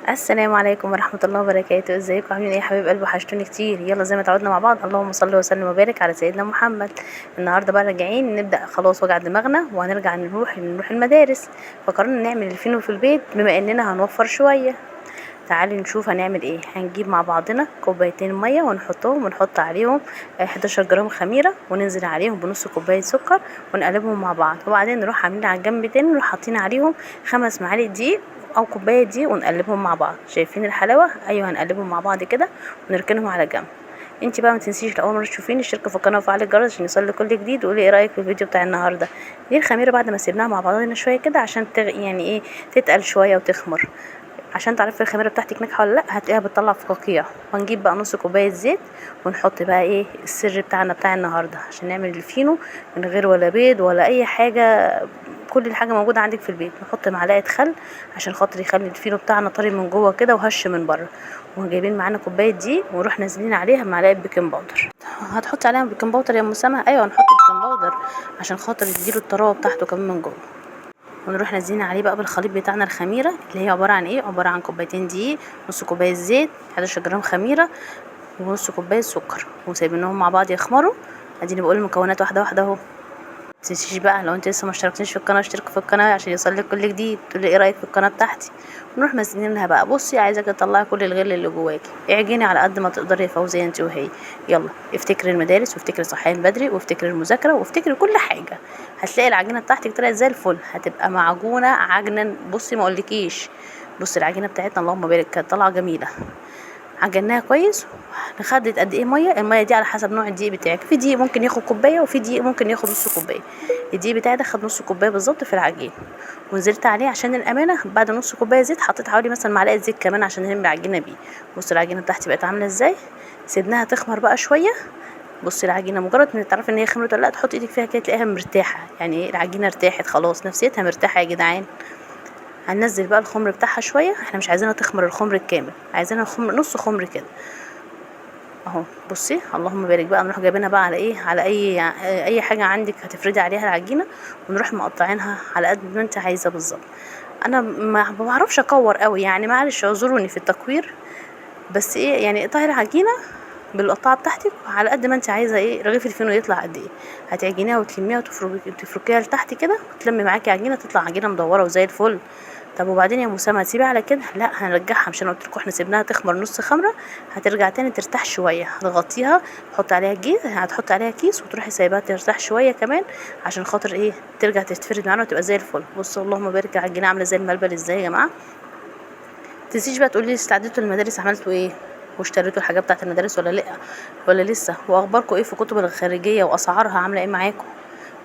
السلام عليكم ورحمة الله وبركاته. ازيكم عاملين ايه يا حبايب قلبي؟ وحشتوني كتير. يلا زي ما تعودنا مع بعض، اللهم صل وسلم وبارك على سيدنا محمد. النهارده بقى راجعين نبدأ خلاص وجع دماغنا، وهنرجع نروح المدارس. فقررنا نعمل الفينو في البيت بما اننا هنوفر شوية. تعالوا نشوف هنعمل ايه. هنجيب مع بعضنا كوبايتين مية ونحطهم، ونحط عليهم 11 جرام خميره، وننزل عليهم بنص كوباية سكر، ونقلبهم مع بعض. وبعدين نروح عاملين على الجنب تاني، نروح حاطين عليهم 5 معالق دقيق او كوباية دقيق، ونقلبهم مع بعض. شايفين الحلاوة؟ ايوه، هنقلبهم مع بعض كده ونركنهم على جنب. انتي بقى ما تنسيش لو اول مرة تشوفيني اشتركي في القناة وفعلي الجرس عشان يوصلك كل جديد، وقولي ايه رايك في الفيديو بتاع النهارده. دي الخميره بعد ما سيبناها مع بعضنا شوية كده عشان يعني ايه تتقل شوية وتخمر. عشان تعرفي الخميره بتاعتك ناجحة ولا لا، هتلاقيها بتطلع فقاقيع. وهنجيب بقى نص كوباية زيت، ونحط بقى ايه السر بتاعنا بتاع النهارده عشان نعمل الفينو من غير ولا بيض ولا اي حاجة، كل الحاجة موجودة عندك في البيت. نحط معلقه خل عشان خاطر يخلي الفينو بتاعنا طري من جوه كده وهش من بره. وجايبين معانا كوباية دقيق، ونروح نازلين عليها معلقه baking powder. هتحطي عليها baking powder يا ام سما؟ ايوه هنحط baking powder عشان خاطر يديله الطراوه بتاعته كمان من جوه. ونروح نازلين عليه بقى بالخليط بتاعنا الخميره، اللي هي عبارة عن ايه؟ عبارة عن كوبايتين دقيق، نص كوباية زيت، 11 جرام خميره، ونص كوباية سكر، وسايبينهم مع بعض يخمروا. اديني بقول المكونات واحدة واحدة اهو. متنسيش بقى لو انت لسه ما اشتركتيش في القناة اشترك في القناة عشان يوصلك كل جديد. تقولي ايه رايك في القناة بتاعتي. ونروح مزنينها بقى. بصي عايزاك تطلعي كل الغل اللي جواكي، اعجني على قد ما تقدري يا فوزيه انت وهي. يلا افتكري المدارس، وافتكري صحيان بدري، وافتكري المذاكرة، وافتكري كل حاجة. هتلاقي العجينة بتاعتك طلعت زي الفل، هتبقى معجونه عجنا. بصي ما اقولكيش، بصي العجينة بتاعتنا اللهم بارك كانت طالعه جميلة. عجناها كويس. خدت قد ايه مية؟ المية دي على حسب نوع الدقيق بتاعك. في دقيق ممكن ياخد كوباية، وفي دقيق ممكن ياخد نص كوباية. الدقيق بتاعي ده خد نص كوباية بالظبط في العجين، ونزلت عليه عشان الامانة بعد نص كوباية زيت حطيت حوالي مثلا معلقه زيت كمان عشان نلم العجينة بيه. بصوا العجينة بتاعتي بقت عامله ازاي. سيبناها تخمر بقى شوية. بصي العجينة مجرد ما تعرفي ان هي خمرت ولا لا، تحطي ايدك فيها كده تلاقيها مرتاحة. يعني ايه العجينة ارتاحت خلاص، نفسيتها مرتاحة يا جدعان. هننزل بقى الخمر بتاعها شوية، احنا مش عايزينها تخمر الخمر الكامل، عايزينها خمر نص خمر كده اهو. بصي اللهم بارك بقى. نروح جايبينها بقى على ايه؟ على اي حاجة عندك هتفردي عليها العجينة، ونروح مقطعينها على قد ما انت عايزه بالظبط. انا ما بعرفش اكور قوي يعني، معلش اعذروني في التكوير، بس ايه يعني اقطعي العجينة بالقطاعه بتاعتك على قد ما انت عايزه. ايه رغيف الفينو يطلع قد ايه، هتعجنيها وتلميها وتفركيها لتحت كده، وتلمي معاكي عجينه، تطلع عجينه مدورة وزي الفل. طب وبعدين يا مسامه هتسيبيها على كده؟ لا هنرجعها. مش انا قلت لكم احنا سيبناها تخمر نص خمره، هترجع تاني ترتاح شوية. هتغطيها، تحط عليها كيس، هتحط عليها كيس وتروحي سايباها ترتاح شوية كمان عشان خاطر ايه ترجع تتفرد معانا وتبقى زي الفل. بصوا اللهم بارك العجينة عامله زي الملبل ازاي يا جماعة. متنسيش بقى تقولي لي استعدتوا للمدارس عملتوا ايه، واشتريتوا الحاجات بتاعت المدارس ولا لا ولا لسه، واخباركم ايه في كتب الخارجية واسعارها عامله ايه معاكم.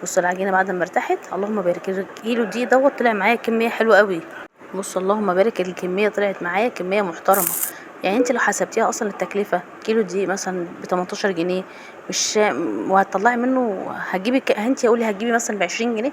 بصوا العجينة بعد ما ارتاحت اللهم بارك، الكيلو دي دوت طلع معايا كمية حلوة قوي. بصوا اللهم بارك الكمية طلعت معايا كمية محترمه. يعني انت لو حسبتيها اصلا التكلفة كيلو دي مثلا ب 18 جنيه، مش وهتطلعي منه هتجيبي انت قولي هتجيبي مثلا ب 20 جنيه.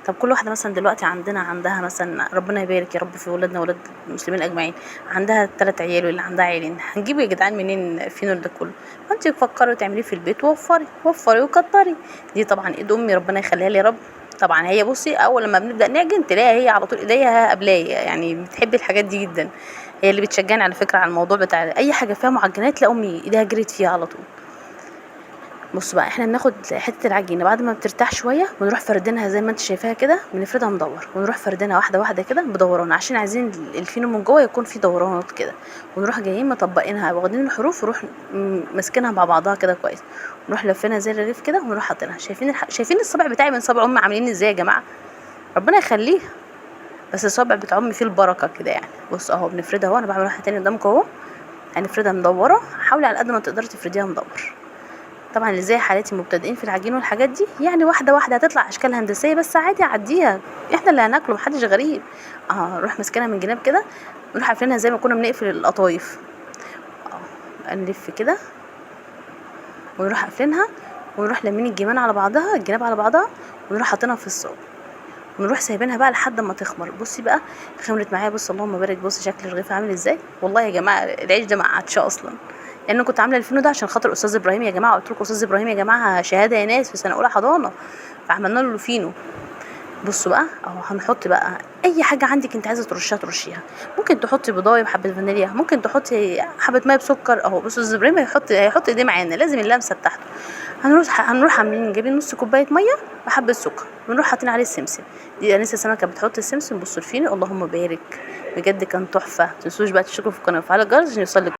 طب كل واحدة مثلا دلوقتي عندها مثلا ربنا يبارك يا رب في ولادنا ولاد المسلمين اجمعين، عندها 3 عيال ولا عندها عيلين، هنجيب يا جدعان منين فينو ده كله؟ فانت فكري تعمليه في البيت، ووفري وفري وكتري. دي طبعا ايد امي ربنا يخليها لي يا رب. طبعا هي بصي اول لما بنبدا نعجن تلاقيها هي على طول ايديها قبلايه، يعني بتحب الحاجات دي جدا. هي اللي بتشجعني على فكرة على الموضوع بتاع اي حاجة فيها معجنات، لا امي ايديها جريت فيها على طول. بصوا بقى احنا بناخد حتة العجينة بعد ما بترتاح شوية ونروح فردينها زي ما انت شايفاها كده، بنفردها مدور ونروح فردينها واحدة واحدة كده بدوران، عشان عايزين الفينو من جوه يكون فيه دورانات كده. ونروح جايين مطبقينها واخدين الحروف ونروح ماسكينها مع بعضها كده كويس، ونروح لفينها زي الرغيف كده ونروح حاطينها. شايفين الصابع بتاعي من صابع امي عاملين ازاي يا جماعة؟ ربنا يخليها، بس الصابع بتاع امي فيه البركة كده يعني. بصوا اهو بنفردها اهو، انا بعمل واحدة تاني قدامكم اهو. هنفردها مدورة، حاولي على قد ما تقدري تفرديها مدور. طبعا اللي زي حالاتي مبتدئين في العجين والحاجات دي يعني واحدة واحدة هتطلع اشكال هندسية، بس عادي عديها، احنا اللي هناكله محدش غريب. نروح ماسكينها من جناب كده ونروح قافلينها زي ما كنا بنقفل القطايف. نلف كده ونروح قافلينها ونروح لمين الجناب على بعضها، الجناب على بعضها، ونروح حاطينها في الصاج ونروح سايبينها بقى لحد ما تخمر. بصي بقى خمرت معايا، بصي اللهم بارك، بصي شكل الرغيف عامل ازاي. والله يا جماعة العيش ده ما قعدش اصلا، لان انا كنت عامله الفينو ده عشان خاطر استاذ ابراهيم يا جماعة. قلت لكم استاذ ابراهيم يا جماعة شهادة يا ناس في سنة اولى حضانة، فعملنا له فينو. بصوا بقى اهو، هنحط بقى اي حاجة عندك انت عايزه ترشيها ترشيها. ممكن تحطي بيضايه بحبه فانيليا، ممكن تحطي حبه مية بسكر اهو. بصوا الزبرين هيحط ايديه معانا، لازم اللمسة بتاعته. هنروح عاملين جايبين نص كوباية مية بحبه سكر، ونروح حاطين عليه السمسم. دي انسه سمكة بتحط السمسم. بصوا الفينو، اللهم بارك، بجد كان تحفة. متنسوش بقى تشتركوا في القناة وتفعلوا الجرس عشان يوصلك.